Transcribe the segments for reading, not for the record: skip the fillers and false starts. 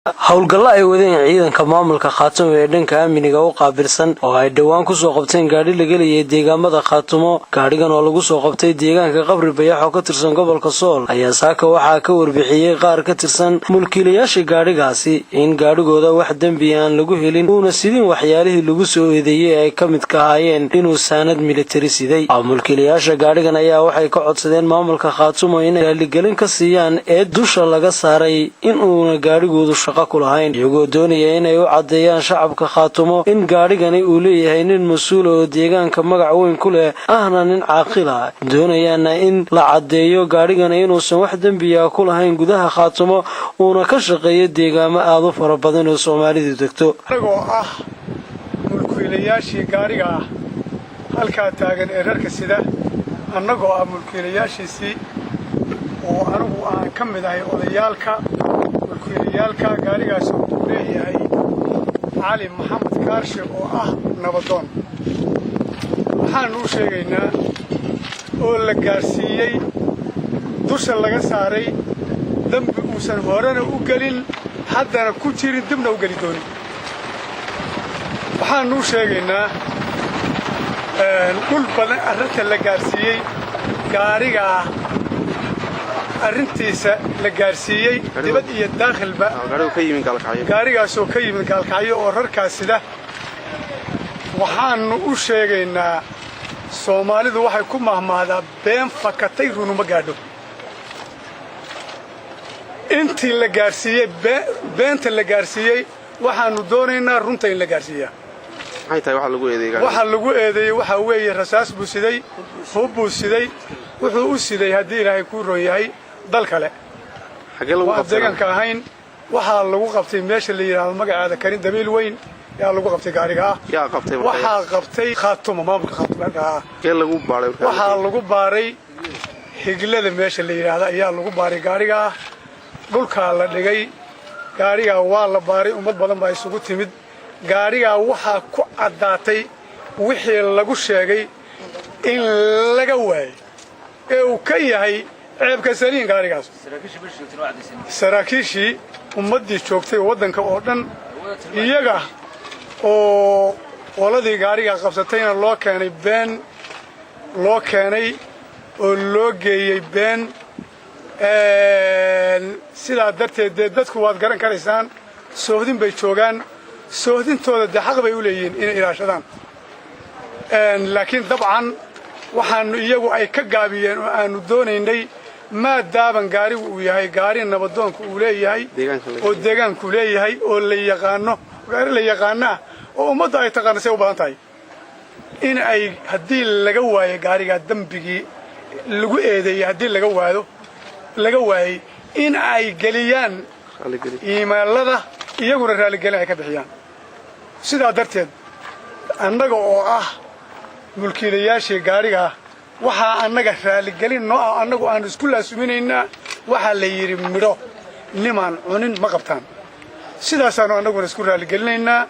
Howlgallo ay wadeen ciidanka maamulka Khaatumo ee dhanka amniga u qaabilsan oo ay dhowaan kusoo qabteen gaadhi la gelayay deegaamada Khaatumo, gaadhigan oo lagu soo qabtay deegaanka Qabri Bayax oo ka tirsan gobolka Sool, ayaa saaka waxaa ka warbixiyey qaar ka tirsan mulkiilayaasha gaadhigaasi in gaadhigooda wax dembi aan lagu helin, uuna sidin waxyaalihii lagu soo eedeeyey ay ka midka ahaayeen inuu saanad militari siday. Mulkiilayaasha gaadhigan ayaa waxay ka codsadeen maamulka Khaatumo inay raaligelin ka siiyaan ee dusha laga saaray in uuna gaadhigoodu shaqo ku lahayn, iyagoo doonaya inay u caddeeyaan shacabka Khaatumo in gaadhigani uu leeyahay nin mas-uula oo deegaanka magac weyn ku leh, ahna nin caaqil ah, doonayaana in la caddeeyo gaadhigani inuusan wax dembiya ku lahayn gudaha Khaatumo, uuna ka shaqeeyo deegaamo aad u fara badan oo Soomaalidu degto. Anagoo ah mulkiilayaashii gaariga ah halkaa taagan ee rarka sida, annagoo ah mulkiilayaashiisii oo anigu aan ka mid ahay odayaalka mulkiilayaalka gaarigaasi uu leeyahay Cali Maxamed Kaarshe oo ah nabadoon, waxaannu u sheegaynaa oo la gaarsiiyey, dusha laga saaray dembi uusan horena u gelin, haddana ku jirin, dibna u geli doonin. Waxaannu u sheegaynaa dhul badan arrinta la gaarsiiyey gaarigaa, arrintiisa la gaarsiiyey dibad iyo daakhilba, gaarigaasoo ka yimid Gaalkacyo oo rarkaas sida. Waxaannu u sheegaynaa, Soomaalidu waxay ku mahmahdaa, "Been fakatay runuma gaadho." Intii la gaarsiiyey beenta la gaarsiiyey, waxaannu doonaynaa runta in la gaarsiiyaa. Waxa lagu eedeeyey waxaa weeye rasaas buu siday, hub buu siday, wuxuu u siday, haddii Ilaahay kuu roon yahay, dal kale oo aan deegaanka ahayn. Waxaa lagu qabtay meesha la yidhaahdo magaceeda Karin Dabiil Weyn yaa lagu qabtay gaariga ah. Yaa qabtay marka? Waxaa qabtay Khaatuma, maamulka Khaatuma halkaa. Kee lagu baaray marka? Waxaa lagu baaray Higlada meesha la yidhaahdo ayaa lagu baaray gaariga ah. Dhulkaa la dhigay gaarigaa, waa la baaray, ummad badan baa isugu timid. Gaarigaa waxaa ku caddaatay wixii lagu sheegay in laga waayay ee uu ka yahay ceebka saliin gaarigaas. Saraakiishii ummaddii joogtay waddanka oo dhan, iyaga oo qoladii gaarigaa qabsatayna loo keenay, been loo keenay oo loo geeyey been. Sidaa darteed dee dadku waad garan karaysaan, soohdin bay joogaan, soohdintooda dee xaq bay u leeyihiin inay ilaashadaan. Laakiin dabcan waxaanu iyagu ay ka gaabiyeen oo aanu doonaynay, maadaaban gaarigu uu yahay gaari nabadoonku uu leeyahay oo deegaanku leeyahay oo la yaqaano, gaari la yaqaano ah oo ummadda ay taqaano say u badan tahay, in ay haddii laga waayo gaarigaa dembigii lagu eedeeyey, haddii laga waado, laga waayey, in ay geliyaan iimaanlada, iyaguna raaligelin ay ka bixiyaan. Sidaa darteed annaga oo ah mulkiilayaashii gaarigaa, waxaa annaga raaligelin noo ah, annagu aanu isku laasuminaynaa, waxaa la yidhi, "Midho nimaan cunin ma qabtaan." Sidaasaannu annaguna isku raaligelinaynaa.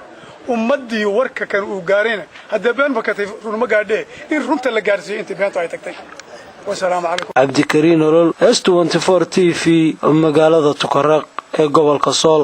Ummaddii warka kan uu gaarayna, haddee been fakatay runuma gaadhee, in runta la gaarsiiyo intii beentu ay tagtay. Wasalaamu calaykum. Cabdikariin Olol, S TV, magaalada Tukaraq ee gobolka Sool.